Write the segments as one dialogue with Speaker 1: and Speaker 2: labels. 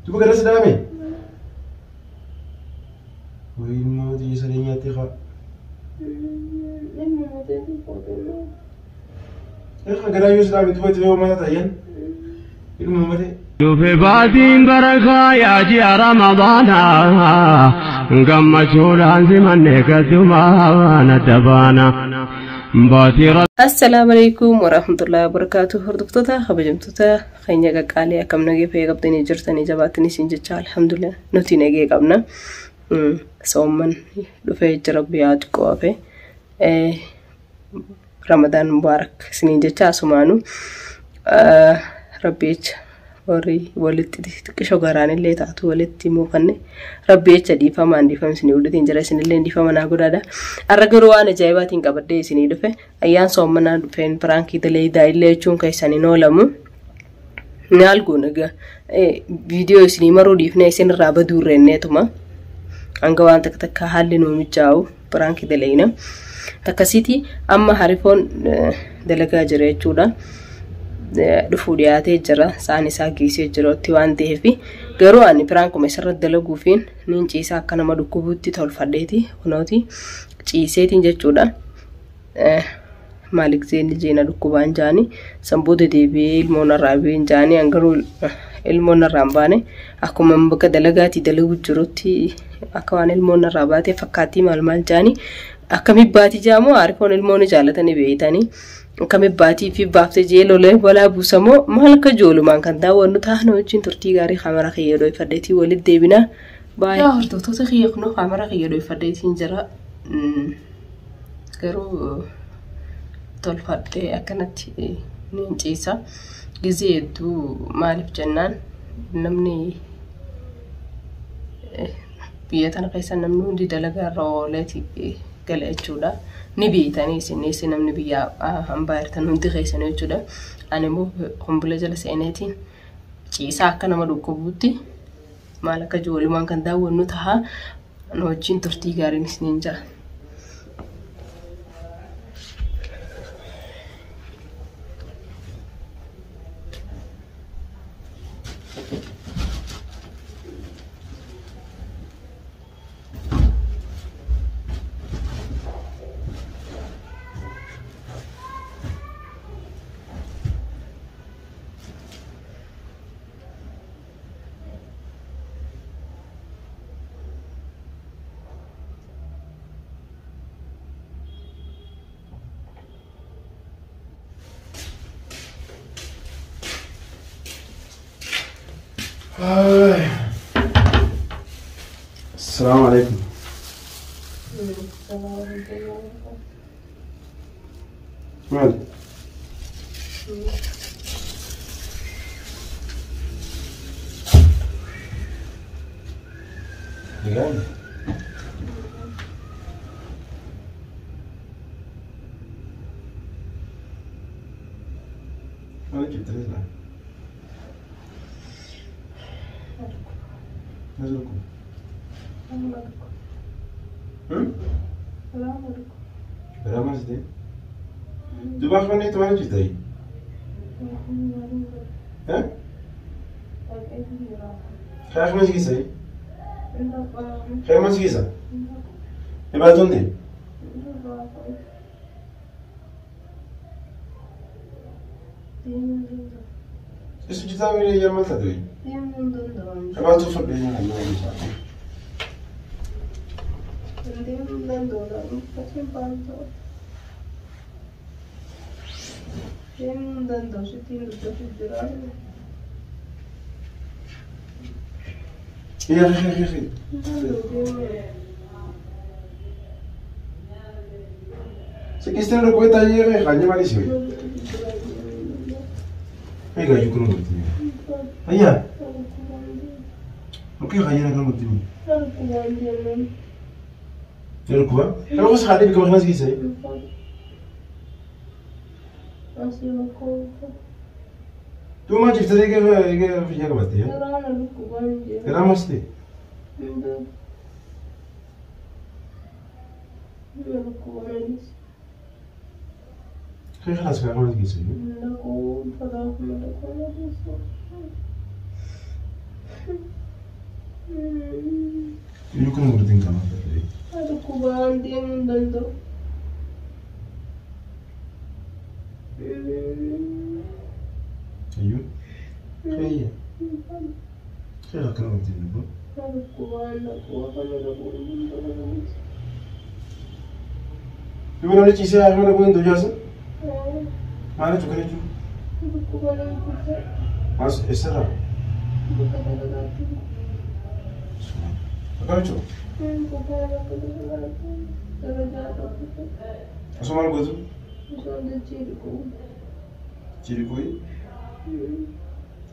Speaker 1: Duuba gara si dhaame? Wayii ilmoo xiyya saree nyaattee kaa.
Speaker 2: Ilma mateetu qoodee.
Speaker 1: Egaa garaa yoo si dhaame duuba itti yoo mataa taayyan. Ilma matee.
Speaker 3: Dhufe baatiin barakaa yaa ji'a Ramadaanaa gammachuudhaan simanne gaddumaan adda baana. Baatii
Speaker 2: Assalaamu alaikum warahmatullahi wabarakatuh. Hordoftoota kabajamtoota keenya qaqqaalee akkam nagee fayya qabdanii jirtanii jabaattanii isin jecha alhamdulillah nuti nagee qabna. Soomman dhufee jira guyyaa xiqqoo hafe. Ramadaan mubaarak isiniin jecha asumaanu rabbi jecha warri walitti xiqqisho garaanillee taatu walitti muufanne rabbi jecha dhiifamaan dhiifama isinii godhatiin jira isinillee dhiifama naa godhaadha. Har'a garuu waan ajaa'ibaatiin qabadhee isinii dhufe ayyaan soommanaa dhufeen piraankii daleeydaa illee jechuun keessan hin oolamu. Maal goona egaa viidiyoo isinii maruu dhiifnee isinirraa baduu irreenneetuma hanga waan takka takka haalli nuu mijaa'u piraankii daleeyna. Takkasiiti amma harifoon dalagaa jira jechuudha. Dhufuu dhiyaatee jira sa'aan isaa geessee jirutti waan ta'eef garuu ani piraankuma isarra dalaguufiin niin ciisaa akka nama dhukkubuutti tolfadheeti kunooti ciiseetiin jechuudha. Maal gisee inni jeena dhukkubaan jaani san booda deebi'ee ilmoon irraa ba'een jaani an garuu ilmoon irraa hin baane akkuma bakka dalagaatii dalagu jirutti akka waan ilmoon irraa baatee fakkaattii maal maal jaani akkami baatii jaamoo harifoon ilmoon jaalatanii beeytanii akkami baatii fi baaftee jee lolee balaa buusamoo maal akka joolumaan kan daawwannu taana wajjin turtii gaarii kaamera kiyya dhoyfadheetii walitti deebina. Baay'ee hordoftoota kiyya kunoo kaamera kiyya dhoyfadheetiin jira. Garuu tolfadhee akkanatti niin ciisa. Gizee hedduu maaliif jennaan namni biyya tana keessa namni hundi dalagaa irra ooleeti gala jechuudha. Ni beektanii isin namni biyya hambaa jirtan hundi keessan jechuudha. Ani immoo kumbula jala seeneetiin ciisaa akka nama dhukkubuutti maal akka ijoollumaan kan daawwannu taha nu wajjin turtii gaariin isiniin jira.
Speaker 1: Assalamu alaikum. Maal? Nagaan? Maal hojjettanii silaa? Maal dhukkub? Garaa maal si ta'e? Duuba afaan eetu maal hojjetta? Kaa akuma si keessa? Kaa akuma si keessa? Ibaatuun ta'e? Isu jitaa miidhaa yaa maal taate? Ibaatuun fadhee nyaata nama isaa. Yaa yaa yaa yaa. Sikistin rukuta yere khanya mali siwe. Ega yukunu mutimi. Aya. Oke khanya na mutimi. Rukuba? Rukuba khali bi kama khasi sai. Tu ma chifta ke ke finya ka batte ya. Gara masti. Kaya خلاص كان عملت كيسي. Iyyuu kana godhatiin qaamaa ta'e.
Speaker 2: Dhukkubaan deemuu hin danda'u.
Speaker 1: Iyyuu. Kiyya. Kiyya akkana godhatiin lubbu.
Speaker 2: Dhukkubaan dhaquu akkana dhaquu hin danda'u.
Speaker 1: Duba namni ciisee haakima dhaquu hin danda'u jaasa? Maal jechuun kana jechuun?
Speaker 2: Dhukkubaan dhukkubsa.
Speaker 1: Maal eessarraa?
Speaker 2: Bakka dalagaatti.
Speaker 1: Akkam jechuun?
Speaker 2: Kubbaa bakka dalagaatti. Darajaa dhukkubsa.
Speaker 1: Osoo maal gootu?
Speaker 2: Osoo dachee dhiquu.
Speaker 1: Chirikui.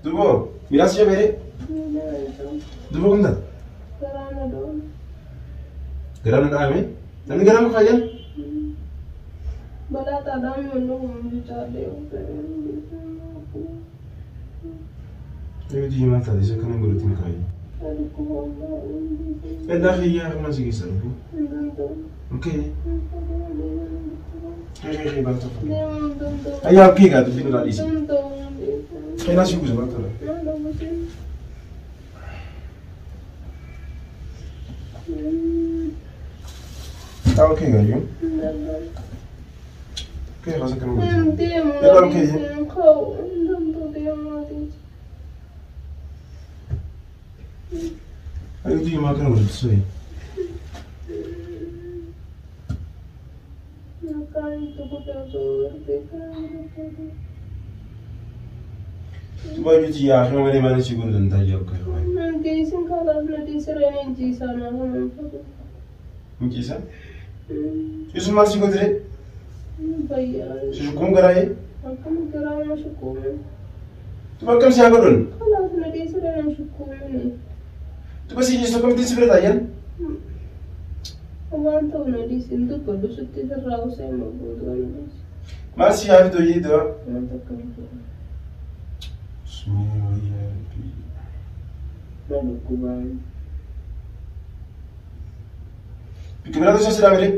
Speaker 1: Duba miilaan si jabeere? Duba kun taate?
Speaker 2: Garaa na dha'u.
Speaker 1: Garaan na dhahame? Namni garaan kun fayyaan?
Speaker 2: Balaa xaadhaan yommuu humni caalee
Speaker 1: Eeyyuu diimaa taate isa kana godhatiin kaayyee. Ellaa kiyyaa akkuma si keessa dhufu. Okay. Hee hee hee baal tokko. Ayyaa okay gaa dubbiin irraa dhiisi. Xeenaa si guusa baal tokko. Taa okay gaa iyyuu. Okay kaasa kana godhatiin. Ellaa okay. Ayyuu diimaa kana godhatu soyi. Duba iyyuu xiyyaa akkuma malee maal si godhu danda'a yaa okay. Michiisa. Yusuf maal si godhe? Si shukkuun garaayee? Duba akkam si haa godhan? Duba si jechuun akkamittiin si bira taa'an?
Speaker 2: Waan ta'u na dhiisin dubbadhu sitti sirraa usee mabuutu na dhiisi.
Speaker 1: Maal si haa fidu hojii du'a?
Speaker 2: Waan takka hin fedhu.
Speaker 1: Sumee wayyaa rabbii.
Speaker 2: Na dhukkubaan.
Speaker 1: Bikka biraatu isa silaa malee?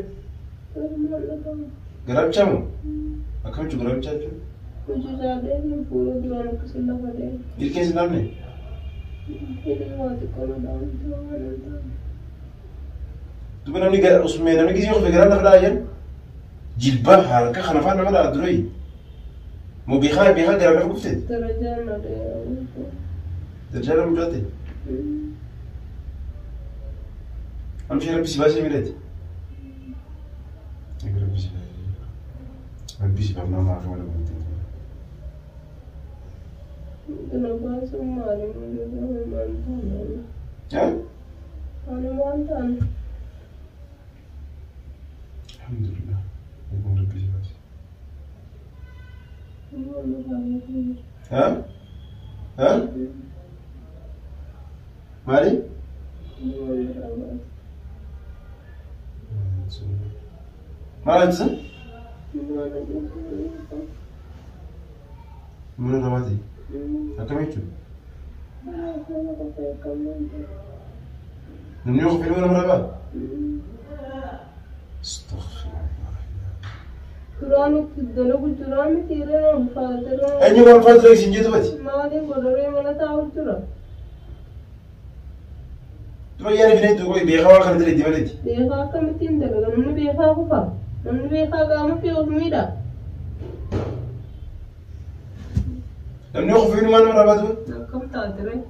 Speaker 2: Maal dhaga'u?
Speaker 1: Garaa bichaa moo? Akkam jechuun garaa bichaa jechuun?
Speaker 2: Hojii isaallee fuula duraan akkasii lafa deema.
Speaker 1: Ilkeen si dhaabne?
Speaker 2: Hidhii waa xiqqoo na dhaamte waan hin taane.
Speaker 1: Duba namni usmee namni gisee kufe garaan lafa dha'a jedhan jilba harka kana faan nama dha'a dureyi. Moo beekaa beekaa garaan lafa kufte?
Speaker 2: Darajaan na deema.
Speaker 1: Darajaa lama mucaate? Amshee rabbi si baasee miidhati. Rabbi si baasee. Rabbi si baafnaa maa akka malee guutuu.
Speaker 2: Kana baasuun maali? Maal taane?
Speaker 1: Haa?
Speaker 2: Ani maal taane?
Speaker 1: Alhamdulillah. Eeguun rabbi si baasee. Haa? Haa? Maali? Maal ajjeesan? Mana rabaati? Akkam jechuudha? Namni yoo kufee nama rabaa? Astaghfirullah.
Speaker 2: Duraan itti dalagu jiraa miti irra ulfaatee.
Speaker 1: Eenyu waan ulfaatu isin jettu bati?
Speaker 2: Maaliin godharee mana taa'u jira?
Speaker 1: Dura yaada finee duuba beekaa waan kana dalagu maleeti.
Speaker 2: Beekaa akkamittiin dalaga? Namni beekaa kufa? Namni beekaa qaama fi of miidha?
Speaker 1: Namni yoo kufee nama rabaa duuba?
Speaker 2: Akkam taate ree?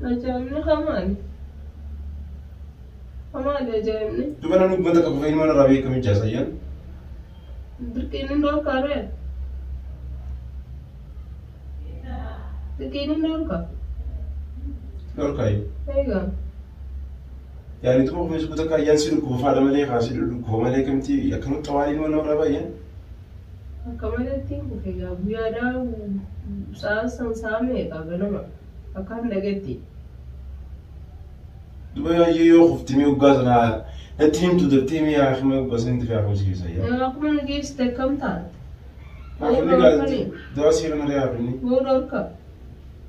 Speaker 2: Ajaa'ibni hamaali. Hamaali ajaa'ibni.
Speaker 1: Duba namni uummata qabu fayyadu mana irraa beekamu ijaasa ayyaan.
Speaker 2: Dirqiin hin dhorkaa ree? Dirqiin hin dhorkaa?
Speaker 1: Dhorkaa yoo.
Speaker 2: Eegaa.
Speaker 1: Yaani duba kumeessu kutaa kaayyaan si dhukkuba faadha malee kaasii dhukkuba malee kamti akkanatti xawaalii nama irraa baay'een.
Speaker 2: Akka maletti kufe gaa guyyaadhaa sa'a san sa'a meeqa ganama akkaan dhageetti.
Speaker 1: Duba yoo kufti waggaa sana natti himtu daftee mi'a akkuma waggaa sana itti fe'aa kunuunsi keessa yaa.
Speaker 2: Akkuma nu geessite akkam taate?
Speaker 1: Hafni gaa dawaa sii kana ree hafni.
Speaker 2: Booda harka.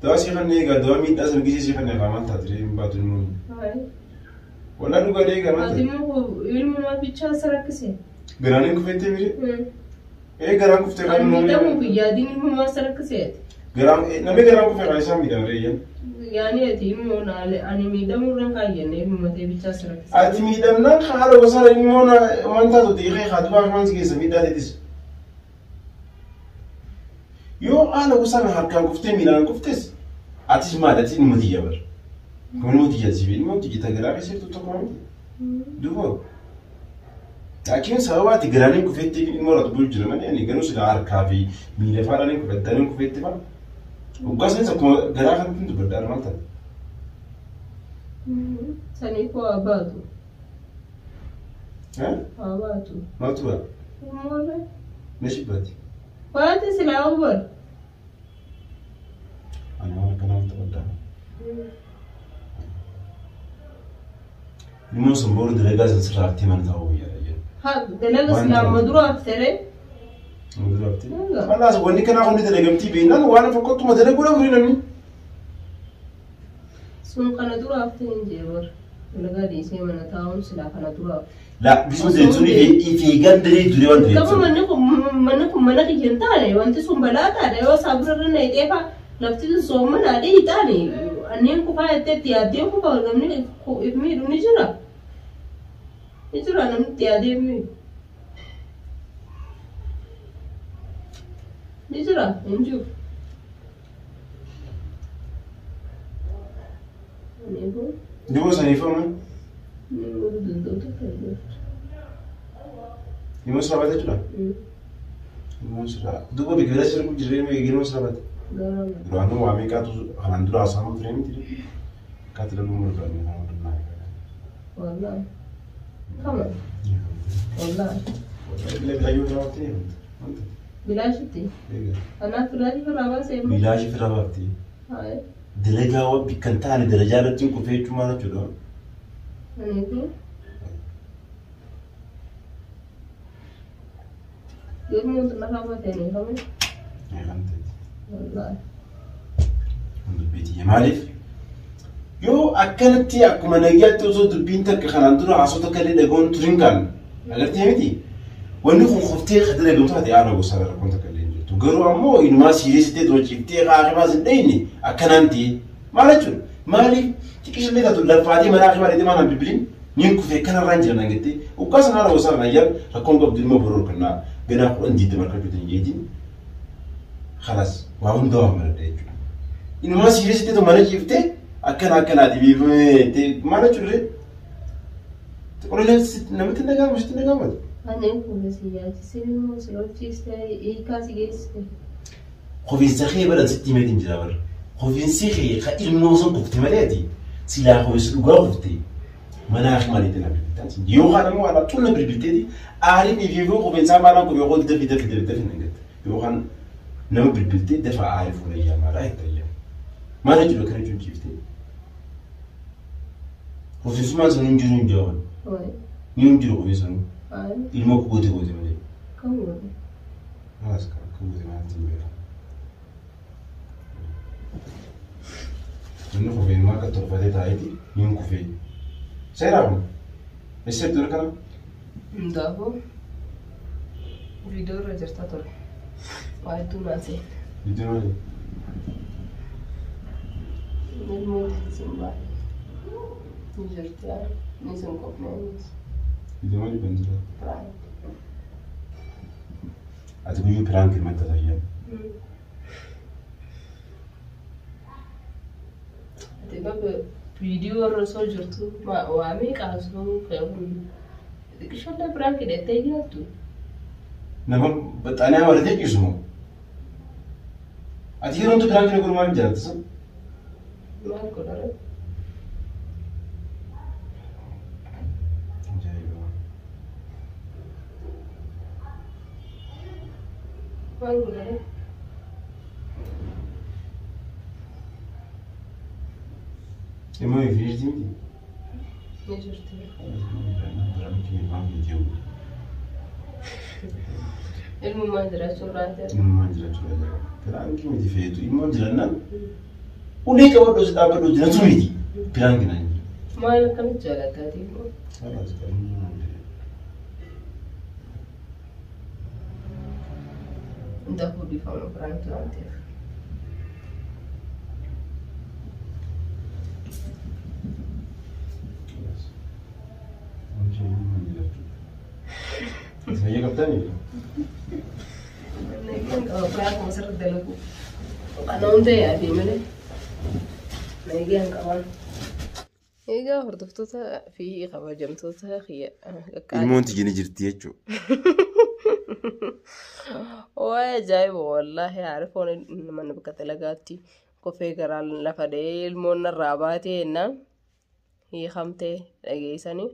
Speaker 1: Dawaa sii kana egaa dawaa miidhaa sana gisee sii kana egaa maal taate ree hin baatu ilmoon. Walaa dhugaa ree egaa maal
Speaker 2: Ati
Speaker 1: taate.
Speaker 2: immoo ilma bichaa isa rakkise.
Speaker 1: Garaan hin kufettee mire? Ee garaan kuftee kan
Speaker 2: Ani miidhamuuf
Speaker 1: ilmoon.
Speaker 2: yaadiin ilmumaa isa rakkise ati.
Speaker 1: Garaan namni garaan kufee kan isaan miidhama ree iyyan.
Speaker 2: Yaani ati immoo ani miidhamuu irra kaayyanne ilmuma ta'e bichaa isa rakkise.
Speaker 1: Ati miidhamnaan haala gosa ilmoon waan taatu dhiiree haadha waan si keessa miidhaa ta'etis. Yoo haala gosa harkaan kuftee miilaan kuftes atis maal ati ilma tiyya bar. Kun ilma tiyya si ilma tiyya ta garaa keessa jirtu tokko miti. Duuba. Laakiin sababa ati garaan kufetti ilma irratti bulu jira malee ani garuu sila harkaa fi miila faadhaan kufettanii kufetti fa'a. Waggaa sanis akkuma garaa kanatti dubbadhaa maal taate.
Speaker 2: Sanii koo haa baatu. Haa baatu.
Speaker 1: Maaltu ba'a?
Speaker 2: Ilmoorre.
Speaker 1: Meeshii baati.
Speaker 2: Baate silaa hubar.
Speaker 1: Ani waan akkanaa wanta baddaa. Ilmoon sun booda dalagaa san sirraa haftee mana taa'uu wayyaadha jedhu.
Speaker 2: Ha dalaga silaa amma dura haftere.
Speaker 1: Amma dura haftee. Kalaas wanni kanaa hundi dalagamtii beeknaan waan fakkaatuma dalaguu dhabuu namni.
Speaker 2: Sun kana dura haftee hin jee bar. Dalagaa dhiisee mana taa'uun silaa kana dura hafte.
Speaker 1: La bisuma jechuun ifeegan daree duree waan
Speaker 2: Gama
Speaker 1: ta'eef.
Speaker 2: manni kun mana kiyya hin taane wanti sun balaa taate yoo saabira irra na hidhee faa lafti sun soomana adii hin taane anneen kufaa jettee itti yaaddee kufa namni if miidhu ni jira. Ni jira namni itti yaadee if miidhu. Ni jira hin jiru. Kanaafuu
Speaker 1: Diboo saniifama.
Speaker 2: ni godhuu danda'u takka hin jirtu.
Speaker 1: Ilmoon sirraa baate jechuudha. Ilmoon sirraa. Duuba biqilaa sirrii kun jiree ilmoon sirraa baate.
Speaker 2: Garaa
Speaker 1: Duraanuu waa meeqaatu kanaan dura haasa'amu ture miti. Akkaati laluu mulu duraanii kan hundummaa.
Speaker 2: Wallahi. Kama? Wallahi.
Speaker 1: Bilaayuu irraa baatee wanta.
Speaker 2: Bilaashitti. Kanaaf bilaashii irraa baasee immoo.
Speaker 1: Bilaashii irraa baatee.
Speaker 2: Haye.
Speaker 1: Dalagaa waan bikka hin taane darajaa irratti hin kufee jechuun maal jechuudha?
Speaker 2: Kanaafuu. Yommuu lafa baatee ni kame.
Speaker 1: Kan ta'e.
Speaker 2: Wallahi.
Speaker 1: Dubbii maaliif? Yoo akkanatti akkuma nagaatti osoo dubbiin takka kanaan dura haasoo takka illee dhagahuun turin kan agartee miti. Wanni kun qoftee kan dalagamu taate haala gosa rakkoon takka illee hin jirtu. Garuu ammoo inumaa siireessitee dura ciiftee haakimaas hin dhayne akkanaan ta'e maal jechuudha? Maaliif xiqqisha illee taatu lafaatee mana haakimaa dheetee maal bilbilin niin kufee kanarraan jira naan jettee ukkaa sana haala gosa nayyaan rakkoon qabdu ilma boroo kennaa ganaa kudhan diidama harka hin jeetiin خلاص waa hunda waa maradha jechuudha. Inumaa siireessitee mana ciiftee akkana akkanaati biifamee maal jechuudha? Xiqqoo namatti hin dhaga'amu sitti hin dhaga'amu.
Speaker 2: Ani kufe si yaachisee immoo si lolchiiste hiikaa si geessite.
Speaker 1: Qofiinsa kee bara sitti himeetiin jira bara. Qofiinsi kee ka ilmoo sun qufte maleeti silaa qofiinsi dhugaa qufte mana hakimaaleetiin na bilbiltaan. Yookaan ammoo alaa tun na bilbilteeti aariin ifiifuu qofiinsaa maalaan kun yoo dafi dafi dafi dafi na gatte yookaan nama bilbiltee dafa aarii fuula iyyaa maalaa itti ayyamu. Maal jechuudha kana jechuun ciiftee? Qofiinsummaan sun hin jiru hin jaawan. Ni hin jiru qofiinsa sun. Ilmoo goote goote malee.
Speaker 2: Kam goote?
Speaker 1: Maas kan akka goote maaltu hin beekamu. Inni kufee maal akka tolfatee taa'eeti ni hin kufee. Seeraa kun? Eessa jirtu kana?
Speaker 2: Hundaafuu viidiyoo irra jirta ture. Waa hedduu naasee.
Speaker 1: Viidiyoo maali?
Speaker 2: Ilmoo sin baay'ee. Ni jirti ni sin qofne innis.
Speaker 1: Viidiyoo maali kan jira?
Speaker 2: Piraank.
Speaker 1: Ati guyyuu piraank ilma tajaajila.
Speaker 2: Ati bakka viidiyoo irra osoo jirtu waa meeqa osoo xiqqishollee piraank hidhattee jiraattu.
Speaker 1: Nama baxxaanee maratee ciisu moo? Ati yeroo hundi piraank godhu maaliif jaallatta san?
Speaker 2: Maal godhare?
Speaker 1: Ajaa'iba.
Speaker 2: Maal godhare?
Speaker 1: Immoo ifirti miti?
Speaker 2: Ni jirti. Ilmummaan jiraachuu irraa ajaa'iba.
Speaker 1: Ilmummaan jiraachuu irraa ajaa'iba. Piraankii miti feetu ilmoon jiraannaan ulee qabadhu si dhaabbadhu jiraatu miti. Piraankii naan jedhu.
Speaker 2: Maal akkamitti jaalattaati ilmoo? Hundaafuu dhiifama piraankii waan ta'eef.
Speaker 1: Fayyaa qabdanii?
Speaker 2: Nagaan qaba piraankuma sirriitti dalagu. Kana hunda yaadee malee nagaan qabaan. Egaa hordoftoota fi kabajamtoota qaqqaalii.
Speaker 1: Ilmoon tiyya ni jirti jechuudha.
Speaker 2: Waa'ee ajaa'iba wallaahi Arifoon mana bakka dalagaatti kofee garaan lafa dha'ee ilmoon narraa baatee jennaan hiikamtee dhageessanii.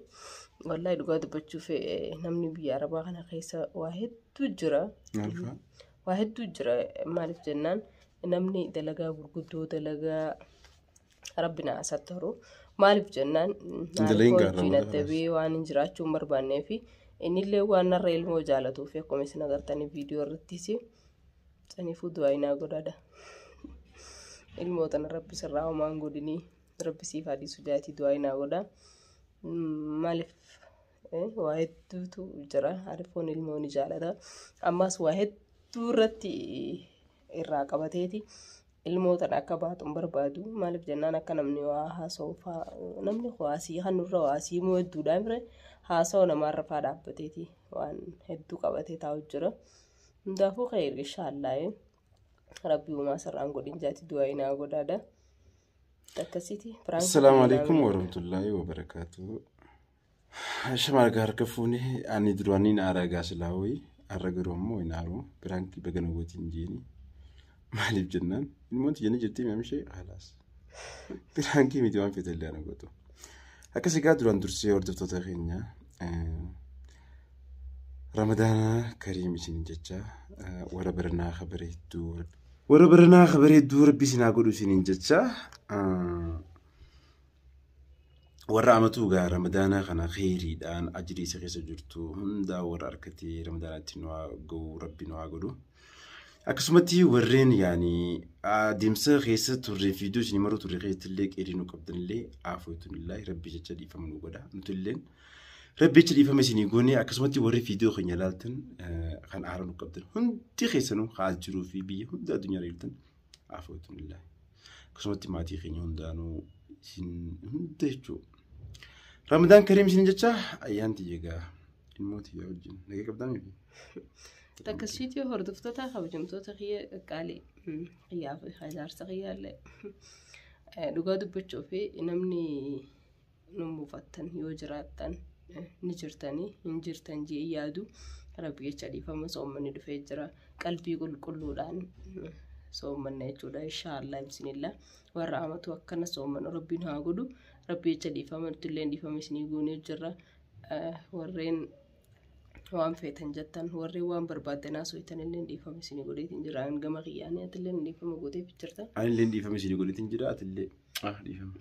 Speaker 2: Wallaahi dhugaa dubbachuuf namni biyya Arabaa kana keessa waa hedduu jira. Waa hedduu jira maaliif jennaan namni dalagaa gurguddoo dalagaa rabbi na asattaru maaliif jennaan
Speaker 1: Dalagin
Speaker 2: Arifoo
Speaker 1: gaara
Speaker 2: wajjin
Speaker 1: mataa
Speaker 2: adda ba'ee waan hin jiraachuu hin barbaannee fi innillee waan narra ilmoo jaalatuu fi akkuma isin agartanii viidiyoo irrattis saniifuu du'aa inaa godhaadha. Ilmoo tana rabbi sirraa homaa hin godhinii rabbi siif haa dhiisu jaatii du'aa inaa godha. Maaliif waa hedduutu jira Arifoon ilmoo ni jaalata. Ammas waa hedduu irratti irraa qabateeti ilmoo tana akka baatu hin barbaadu. Maaliif jennaan akka namni waa haasa'u faa namni waasii kan nurra waasii immoo hedduudhaan bire haasa'u namaarra faa dhaabbateeti waan hedduu qabatee taa'u jira. Hundaafuu khayr inshaallah rabbi uumaa sirraan godhin jaati du'aa inaa godhaadha. Akkasiiti piraankii
Speaker 1: Assalaamu
Speaker 2: kun
Speaker 1: alaikum
Speaker 2: naamni.
Speaker 1: warahmatullaahi wabarakaatuh. Shama argaa harka fuune ani duraaniin aara gaasilaa har'a garuu ammoo hin aaru piraankii baga nagootiin jeeni. Maaliif jennaan ilmoon tiyya ni jirti mi'amshee halaas. Piraankii miti waan feete illee ana gootu. Akkas egaa duraan dursee hordoftoota keenya Ramadaana kariim isin jecha warra baranaa kabareedduu warra baranaa kabareedduu rabbi isin haa godhu isiniin jecha warra amatuu gaa ramadaana kana kheyriidhaan ajrii isa keessa jirtu hundaa warra harkatee ramadaanatti nu haa ga'u rabbi nu haa godhu. Akkasumatti warreen yaani adeemsa keessa turree fi iddoo isin maruu turre keessatti illee qeerii nu qabdan illee aafoytuunillaahi rabbi jecha dhiifama nu godha nuti illeen rabbi jecha dhiifama isinii goone akkasumatti warri viidiyoo keenya ilaaltan kan aara nu qabdan hundi keessanuu haal jiruu fi biyya hunda addunyaa jirtan aafoytuunillaahi akkasumatti maatii keenya hundaanuu isin hunda jechuudha. Ramadaan kariim isin jecha ayyaan tiyya egaa ilmoo tiyya wajjin nagee qabdaa miti.
Speaker 2: Akkasitti hordoftoota kabajamtoota kiyya qaqqaalii kiyyaa fi jaarsa kiyyaallee dhugaa dubbachuu fi namni nu mufattan yoo jiraattan ni jirtanii hin jirtan jee yaadu rabbi jecha dhiifama soommanni dhufee jira qalbii qulqulluudhaan soommanna jechuudha inshaallah bismillah warra amatu akkana soommannu rabbiin haa godhu rabbi jecha dhiifama nuti illee dhiifama isinii goonee jirra warreen waan feetan jettan warreen waan barbaaddan haasoftan illee dhiifama isinii godheetiin jira gama kiyyaanii ati illee dhiifama gooteef jirta.
Speaker 1: Ani illee dhiifama isinii godheetiin jira ati illee dhiifama.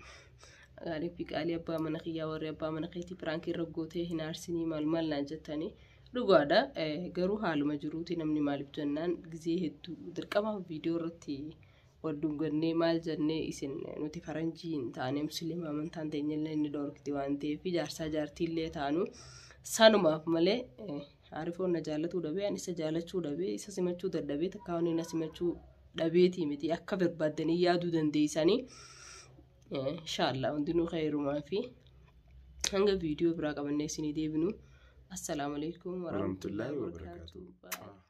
Speaker 2: Gaarii fi qaalii abbaa mana kiyyaa warri abbaa mana keetii piraankii irra gootee hin aarsinii maal maal naan jettanii dhugaadha. Garuu haaluma jiruuti namni maaliif jennaan gizee hedduu dirqama viidiyoo irratti wal dhungannee maal jennee isin nuti faranjii hin taane musliima amantaan teenyallee inni dhoorkiti waan ta'eef jaarsaa jaartiillee taanu sanumaaf malee Arifoon na jaallatuu dhabee ani isa jaalachuu dhabee isa simachuu dadhabee takka inni na simachuu dhabeetii miti akka barbaaddanii yaaduu dandeessanii. Inshaallah hundinuu khayrumaa fi hanga viidiyoo biraa qabannee isinii deebinu. Assalaamu alaikum
Speaker 1: Warahmatullaahi
Speaker 2: warahmatullaahi
Speaker 1: wabarakaatuh.
Speaker 2: wabarakaatuh.